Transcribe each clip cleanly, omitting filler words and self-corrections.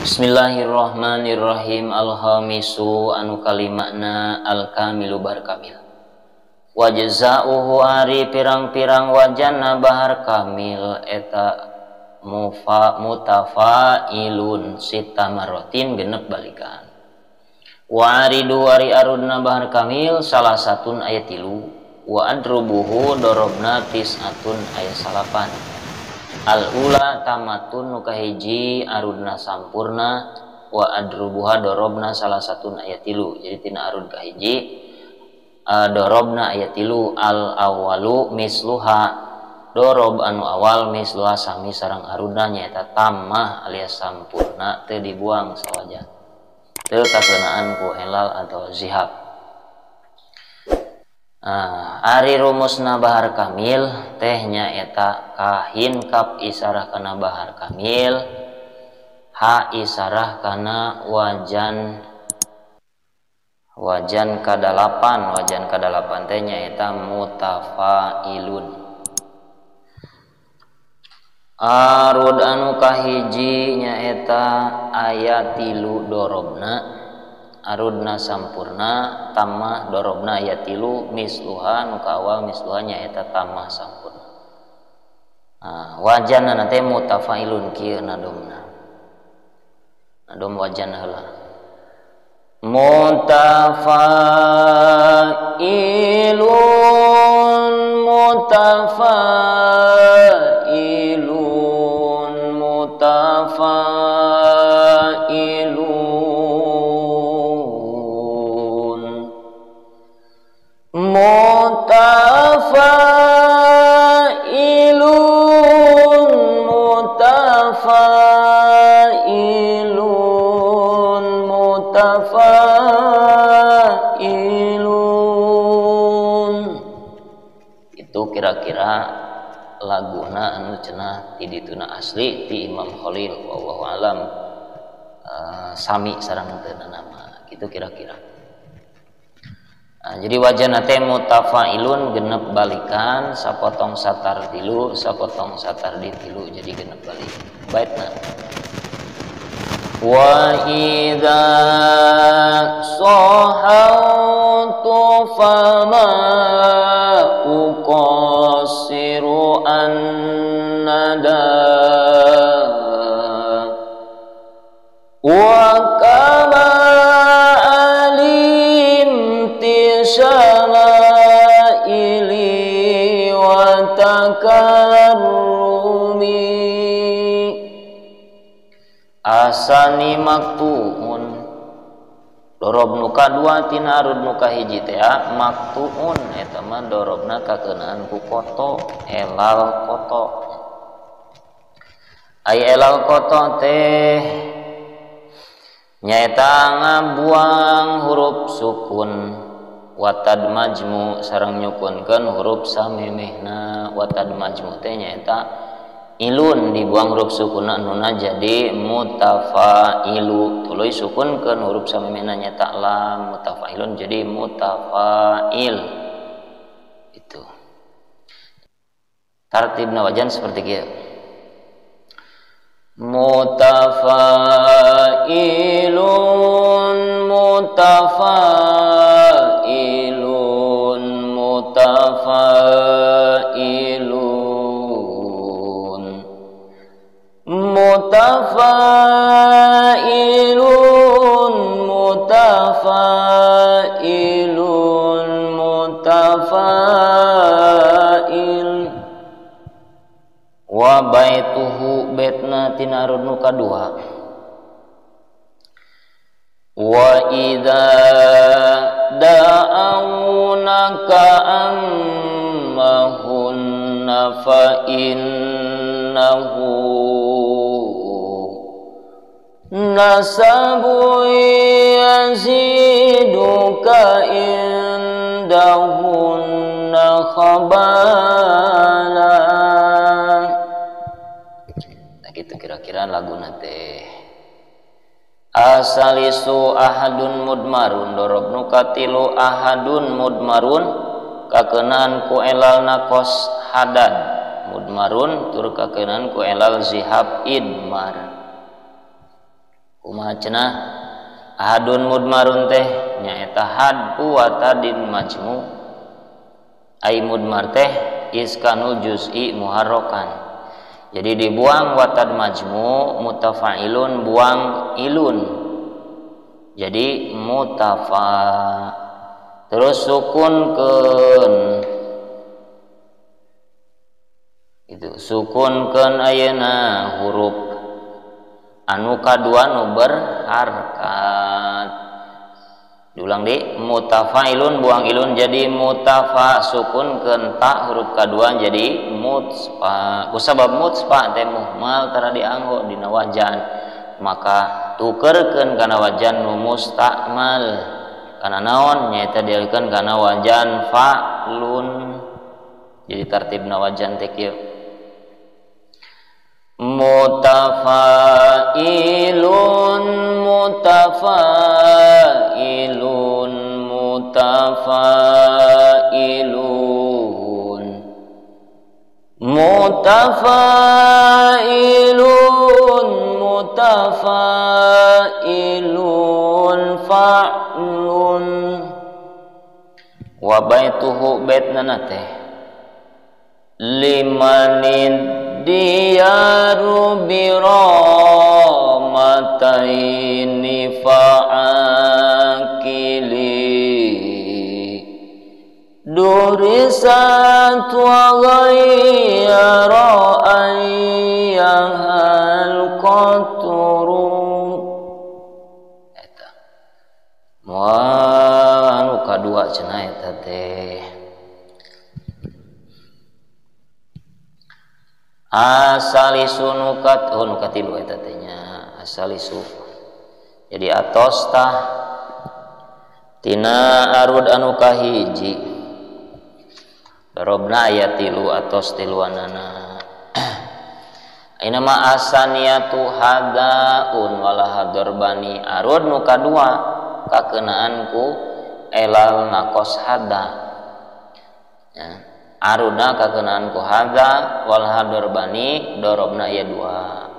Bismillahirrahmanirrahim. Al-khamisu anu kalimakna al-kamilu bahar kamil. Wajza'uhu ari pirang-pirang wajana bahar kamil eta mutafailun sita marotin genep balikan. Wa aridu ari arudna bahar kamil salah satun ayat 3 wa adrubuhu dorobna tis'atun ayat 9. Al-ula tamatun nu kahiji arudna sampurna wa adrubuha dorobna salah satu ayat 3. Jadi tina arud kahiji dorobna ayat 3. Al awalu misluha dorob anu awal misluha sami sareng arudna nyaeta tamah alias sampurna teu dibuang sawaja teu kakenaan ku helal atau zihab. Ari rumusna bahar kamil teh nyaeta kahin kap isarah kana bahar kamil, ha isarah kana wajan, wajan kadalapan, wajan kadalapan teh nyaeta mutafailun. Arud anu kahiji nyaeta aya 3 dorobna, arudna sampurna tamah dorobna aya 3 misluha nu kaawal misluha nyaeta tamah sampurna. Nah, wajanna teh mutafailun kieu nadomna. Nadom wajan heula. Mutafailun mutafailun mutafailun mutafailun mutafailun mutafailun. Itu kira-kira laguna anu cenah ti dituna asli ti Imam Khalil wallahu alam, sami sareng teu nama gitu kira-kira. Nah, jadi wajana teh mutafailun genep balikan sapotong satar tilu sapotong satar di tilu jadi genep balik baitna. Wa idza sahautu fama uqassiru annada wa kama syama'ili wa takarrumi asani maktuun dorob nu kadua tina arud nu kahiji teh maktuun eta mah dorobna kakeunaan ku koto elal koto. Ai elal koto teh nyaeta ngabuang huruf sukun watad majmu sareng nyukunkeun huruf samemehna. Watad majmu teh nyaeta ilun dibuang huruf sukunna nuna jadi mutafailu tuluy sukunkeun huruf samemehna nyaeta lam mutafailun jadi mutafail. Itu tartibna wajan seperti kieu. Mutafailun mutafailun mutafailun mutafailun mutafailun mutafail wa baituhu betna tina arud nu kadua. Wa idza da'awnaka ammahunna fa innahu nasabu yaziduka indahunna khabala. Nah gitu kira-kira laguna teh. Asalisu ahadun mudmarun dorob nu katilu ahadun mudmarun kakenaan ku elal nakos hadad mudmarun tur kakenaan ku elal zihab idmar. Kumaha cenah ahadun mudmarun teh nyaeta hadfu watadin majmu. Ai mudmar teh iskanul juz'i muharrokan. Jadi dibuang watad majmu, mutafailun buang ilun. Jadi mutafa. Terus sukunkeun. Itu sukunkeun ayeuna huruf anu kadua nu berharkat. Diulang di mutafailun buang ilun jadi mutafa, sukunkeun ta huruf kadua jadi mutsfa. Kusabab mutsfa teh muhmal tara dianggo dina wajan, maka tukerkeun kana wajan nu mustakmal. Kana naon nyaeta dialihkeun kana wajan fa'lun. Jadi tartibna wajan teh kieu. Mutafailun mutafailun mutafailun mutafailun mutafailun fa'lun. Wa baituhu baitna teh limanid diyaru biramataini fa'akili durisat wa ghayyara ayyahal qatru. Eta wah anu kadua cenah eta teh. Asalisu nukat, oh nukat tilu eta teh nya asalisu. Jadi atos tah tina arud anu kahiji. Darobna aya tilu atos tiluanana. Ayeuna mah asaniyatu hadaun wala hadorbani arud nu kadua kakeunaan ku elal naqos hada. Ya. Arudna kakenaan ku hada wal hadorbani dorobna aya dua.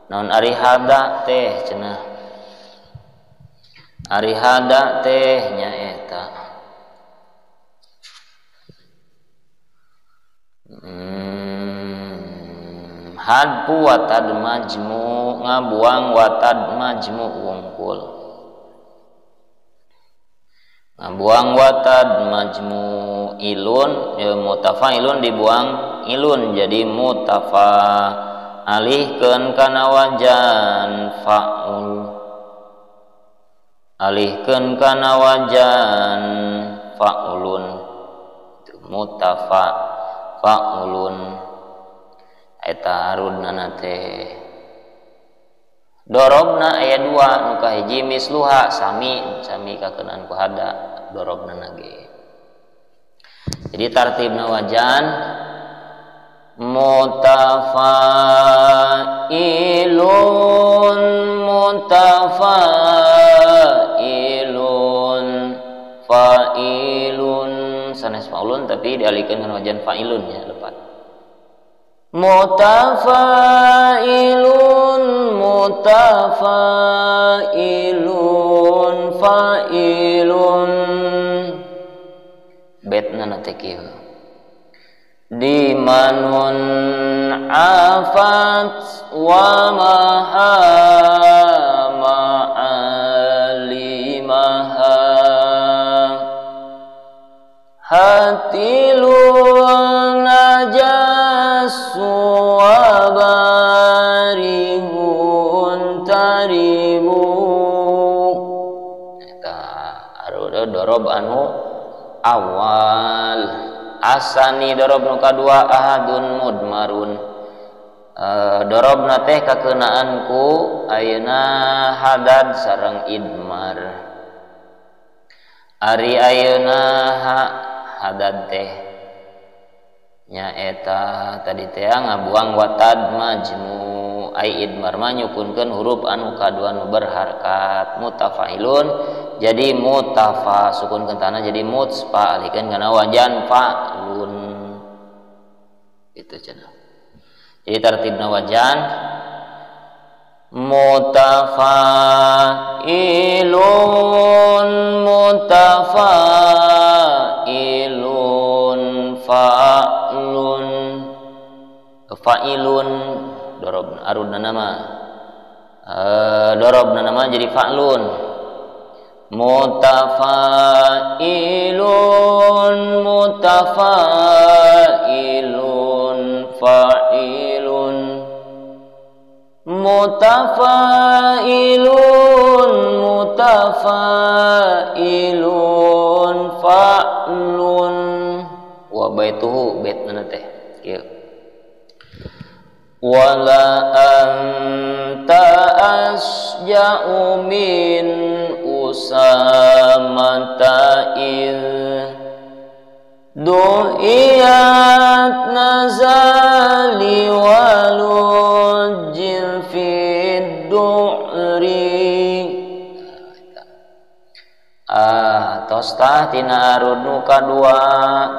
Naon ari hada teh cenah? Ari hada teh nyaeta hadfu watad majmu, ngabuang watad majmu wungkul. Ngabuang watad majmu ilun, ya mutafailun dibuang ilun jadi mutafa, alihkeun kana wajan faul, alihkeun kana wajan faulun, mutafa faulun. Eta arudna teh dorobna aya dua, nu kahiji misluha sami sami kakeunaan ku hada dorobna ge. Jadi tartibna wajan mutafailun mutafailun fa'ilun sanes faulun tapi dialihkeun kana wajan fa'ilun ya lepat. Mutafailun mutafailun fa'ilun. Betna teh kieu. Dimanun afat wa maha ma'alimaha hatilun najasu wa barihun taribu. Eta arud dorob anu awal. Asani dorob nu kadua ahadun mudmarun. Dorobna teh kakeunaan ku ayeuna hadad sareng idmar. Ari ayeuna hadad teh nyaeta tadi teh ngabuang watad majmu. Ai idmar mah nyukunkeun huruf anu kadua nu berharkat mutafailun jadi mutafa, sukunkeun tanah jadi mutsfa, alihkeun kana wajan fa'lun. Itu cenah. Jadi tartibna wajan Mutafailun mutafailun fa'lun fa'ilun dorob arudna nama dorobna nama jadi fa'lun. Mutafailun mutafailun fa'ilun mutafailun mutafailun fa'lun. Wa baituhu baitna teh kieu. Wala anta asja'u min usamata il du'iyat nazali walujjin fid du'ri. Tos tah tina arud nu kadua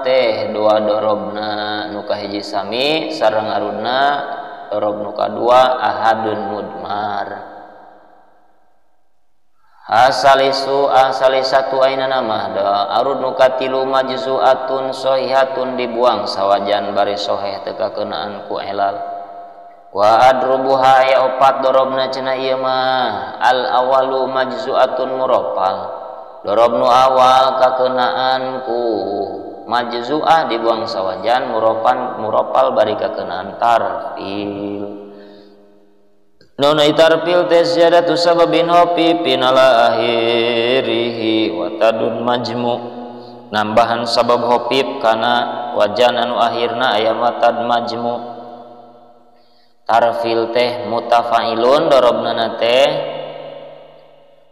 teh dua dorobna nu kahiji sami sareng arudna dorob nu kadua ahadun mudmar. Asalisu asalisatu aina nama da arud nu katilu majzuatun sohihatun dibuang sawajan bari soheh teu kakeunaan ku elal. Wa adrubuha aya opat dorobna cenah ieu mah al awalu majzuatun murafal. Dorob nu awal kakeunaan ku majzuah dibuang sawajan muropan muropal bari kakenaan tarfil. Nona tarfil teh ziyadatu sababin hopipin ala akhirihi wa tadun majmu. Nambahan sabab hopip kana wajan anu akhirna aya watad majmu. Tarfil teh mutafailun dorobna teh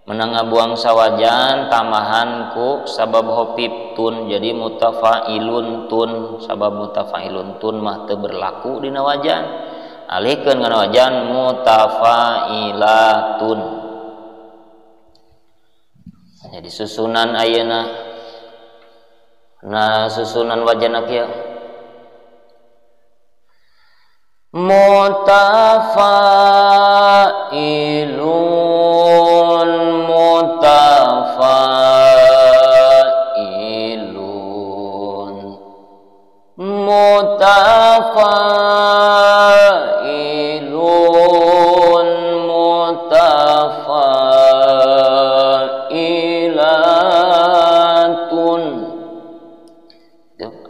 menang ngabuang sawajan tambahan ku sabab hopip tun jadi mutafailun tun. Sabab mutafailun tun mah teu berlaku dina wajan, alihkeun kana wajan mutafailatun. Jadi susunan ayeuna nah susunan wajan kieu mutafailun mutafailun mutafailun mutafailatun.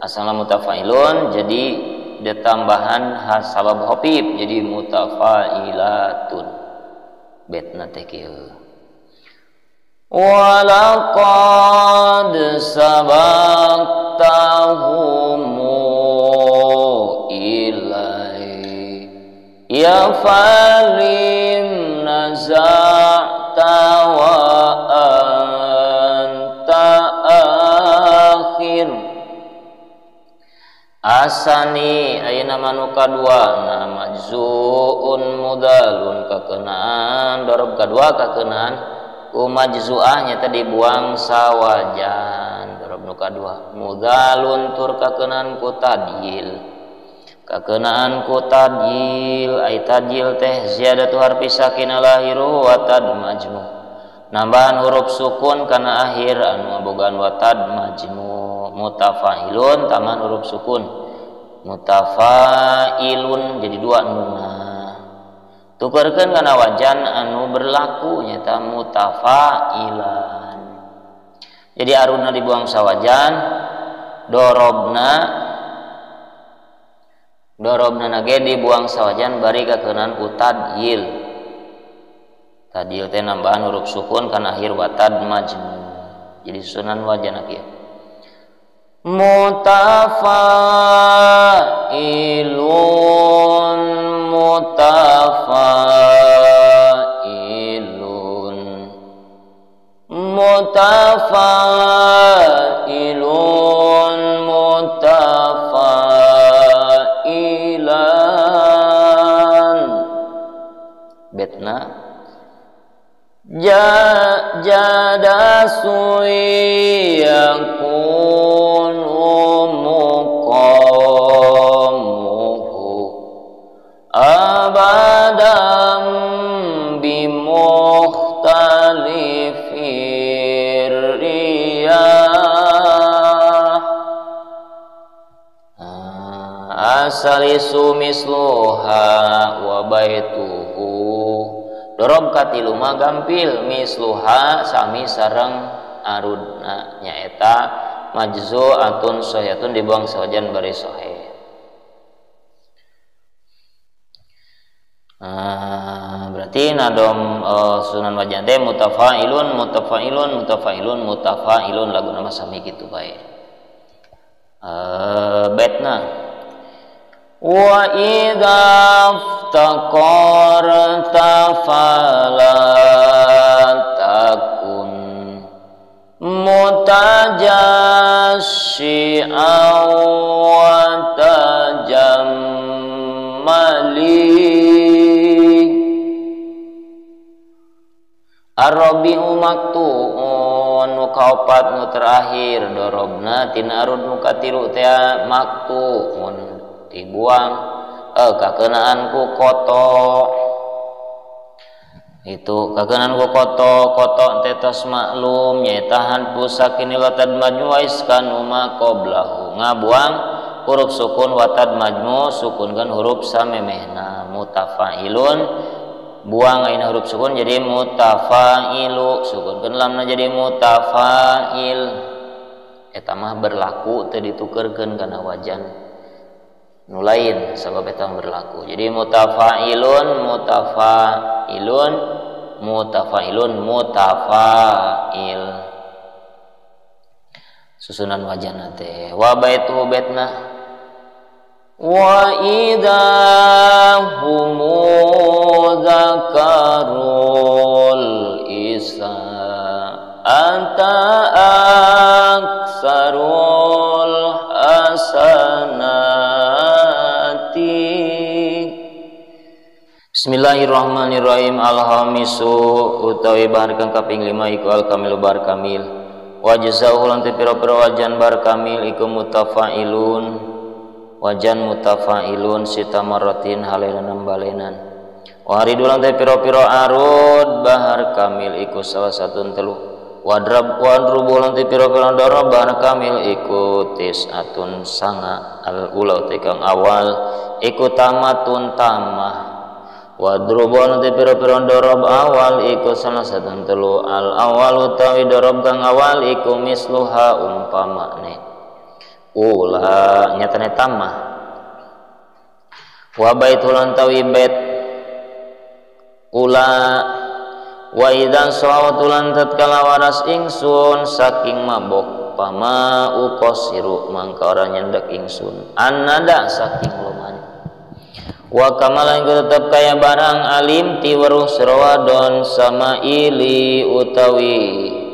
Asalna mutafailun jadi ditambahan sabab hopip jadi mutafailatun. Betna teh kieu. Walaqad sabaqtahum ilai ya falim naza'ta wa anta akhir. Asani ayeuna manu kadua na majzuun mudalun kakenaan dorob kadua kakenaan ku majzuah nyata dibuang sawajan dorob nu kadua mudalun tur kakenaan ku tadjil kakenaan ku tadjil ai tadjil teh ziyadatu harfi sakin lahiru wa tad majmu nambahan huruf sukun kana akhir anu ngabogaan wa tad majmu. Mutafailun tambahan huruf sukun mutafailun jadi dua nunna tukerkeun kana wajan anu berlaku nyata mutafailan. Jadi arudna dibuang sawajan dorobna dorobna nage dibuang sawajan bari kakeunaan ku tadjil. Tadjil teh nambahan huruf sukun kana akhir wa tad majmu. Jadi susunan wajan kieu mutafailun mutafailun mutafailun mutafailan. Betna jada suyakunu muqamuhu abadam Asalisu misluha wa baituhu dorob katilu mah gampil misluha sami sareng arudna nyaeta majzu'atun sahihatun dibuang sawajan bari sahih. Berarti nadom susunan wajan teh mutafailun mutafailun mutafailun mutafailun lagu nama sami kitu bae. Baitna wa idza iftaqarta fala takun mutajashi'an wa tajammali. Ar-rabi'u maktu'un nu kaopat nu terakhir dorobna tina arud nu katilu teh maktu'un dibuang kakeunaan ku koto itu kakeunaan ku koto koto teh tos maklum nyaeta hanfu sakini watad majmu wa iskanu ma qablahu ngabuang huruf sukun watad majmu sukunkeun huruf samemehna mutafailun buang aina huruf sukun jadi mutafailu sukunkeun lamna jadi mutafail eta mah berlaku teu ditukeurkeun kana wajan nu lain sabab eta berlaku jadi mutafailun mutafailun mutafailun mutafail susunan wajan teh wa baitu baitna wa idza humu dzakarul isa anta aksarul hasanati. Bismillahirrahmanirrahim. Alhamisu utawi bahar kang kaping 5 iku alkamilu bar kamil wa jazaa'u lan pira-pira wajan bar kamil iku mutafailun wajan mutafailun sita marratin halailan balenan wa haridulan teh pira-pira arud bahar kamil iku salah satu telu wadrab wadrubulan teh pira-pira darab bahar kamil iku tisatun sanga al ula teh kang awal iku tamatun tamah wadrubulan teh pira-pira darab awal iku salah satu telu al awal utawi darab kang awal iku misluha umpamane ula nyatane tamah wa baitulan tawi bait ula wa idzan sawatulan tatkala waras ingsun saking mabok pama uqasiru mangka ora nyendek ingsun anada saking luman wa kamalan tetep kaya barang alim ti weruh sirawadon sama ili utawi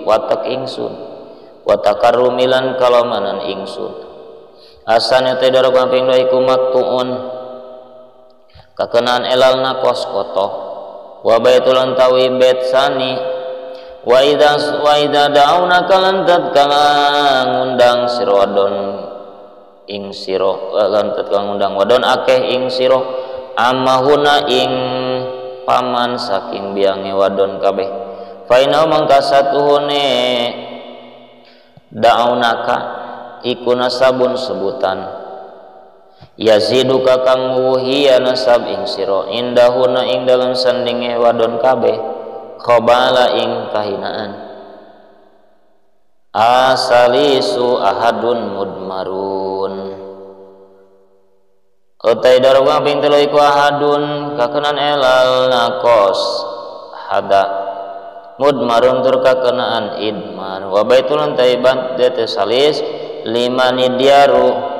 watek ingsun wa takarrumilan kalamanan ingsun asane teh darab kaping 2 iku maktuun kakenaan elalna kos koto wa baitulan tawi bait sani wa idza da'una kalan tatkala ngundang sira wadon ing sira lan tatkala ngundang wadon akeh ing sira amahuna ing paman saking biange wadon kabeh fa inna mangka satuhune da'unaka iku nasabun sebutan yaziduka kang wuhiya nasab ing sira indahuna ing dalem sandinge wadon kabeh khabala ing kahinaan asalisu ahadun mudmarun utai darwa ping telu iku ahadun kakenan elal nakos hada mudmarun tur kakenaan idmar wa baitulun taiban dete salis limani diaru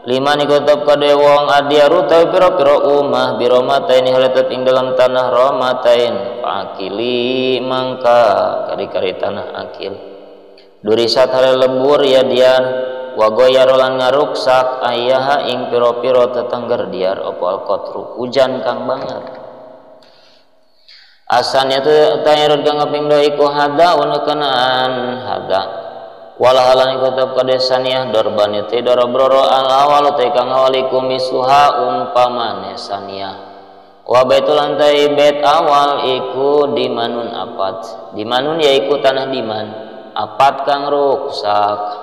limani kutub kade wong adiaru tawi pira-pira umah biromataini haletet ing dalam tanah romatain pakili mangka kari-kari tanah akil durisat hale lebur ya diar wagoyarolan ngaruksak ayaha ing pira-pira tetangger diar opo alqatru hujan kang banget asannya tu tayarud kang kaping 2 iku hada wa kenaan hada wala halan iku tetep kade saniah dorbani teh dorobroro al awal teh kang awal iku misuha umpamane saniah wa baitul antai bait awal iku dimanun apat dimanun yaiku tanah diman apat kang ruksak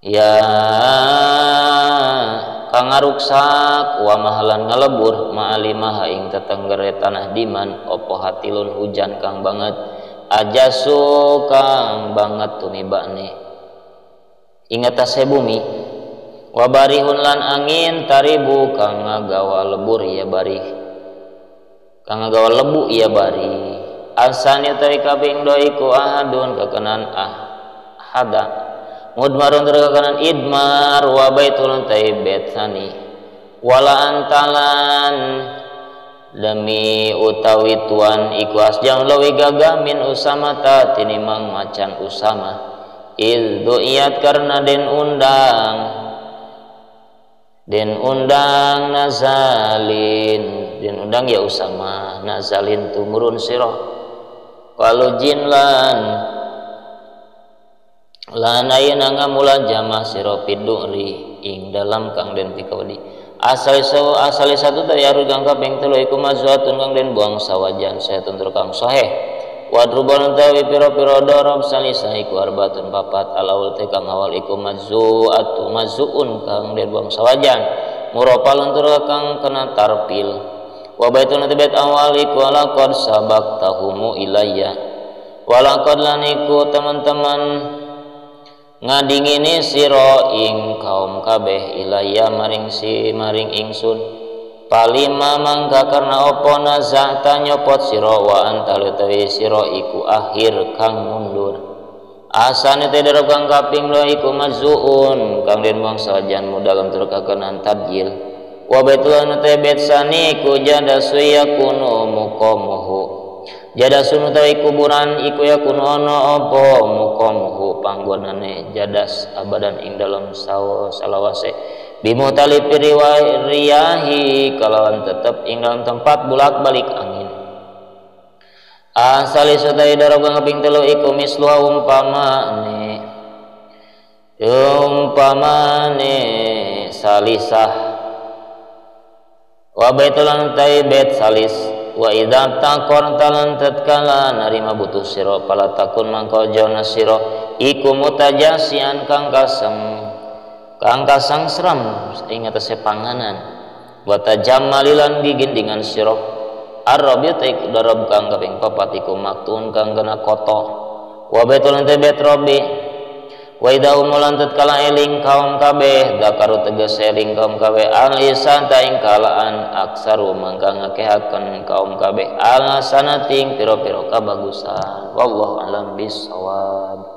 ya kang ngaruksak wa mahalan ngalebur ma'alimah ing tetenggere tanah diman opo hatilun hujan kang banget ajasu kang banget tumibane ing atase bumi wa barihun lan angin taribu kang ngagawa lebur ya barih kang ngagawa lebu ya barih asani tawi kaping dua iku ahadun kakenan ahada mudmarun terkanan idmar wa baitulun taibet sani wala antalan demi utawi tuan iku asjang lawi gagah min Usama ta tinimang macan Usama iz du'iyat karena den undang nazalin den undang ya Usama nazalin tumurun sirah walu jin lan lan ayeuna ngamula jamah sira piduri ing dalam kang den pikawdi asal satu tadi arus kang kaping telu iku mazwatun kang den buang sawajan saya tuntur kang sahih wadrubun tawi pira-pira dorob salisah iku arbatun papat alawul te kang awal iku mazzuatu mazzuun kang den buang sawajan muropal luntur kang kena tarpil wa baitun bait awal iku alaqad sabaqtahumu ilayya walaqad lan iku teman-teman ngadingini sira ing kaum kabeh ilayya maring si maring ingsun palima mangka karena opo nazahta nyopot sira wa anta utawi sira iku akhir kang mundur asane teh darab kang kaping dua iku mazzuun kang den buang sawajan dalam terkakenan tadjil wa baitulana teh betsani iku jadasu yakunu muqamuhu jadasun utawi kuburan iku yakunu ana apa muqamuhu panggonane jadas abadan ing dalem salawase bimutalifi riyahi kalawan tetep ing dalem tempat bolak-balik angin asali utawi darab kang kaping telu iku misluha umpamane salisah wa baitulan utawi bait salis wa idza taqor talan tatkala narima butuh sira pala takun mangko jona sira iku mutajasian kang kasang seram ing atase panganan wa tajammalilan gigindingan sira arrabi ta darab kang kaping papat iku maktun kang kena koto wa baitul bait rabbi wa idza umulan tatkala eling kaum kabeh dakaru tegese eling kaum kabeh alisan ta ing kalaan aksaru mangka ngakehaken kaum kabeh alasana ting pira-pira kabagusan wallahu alam bisawab.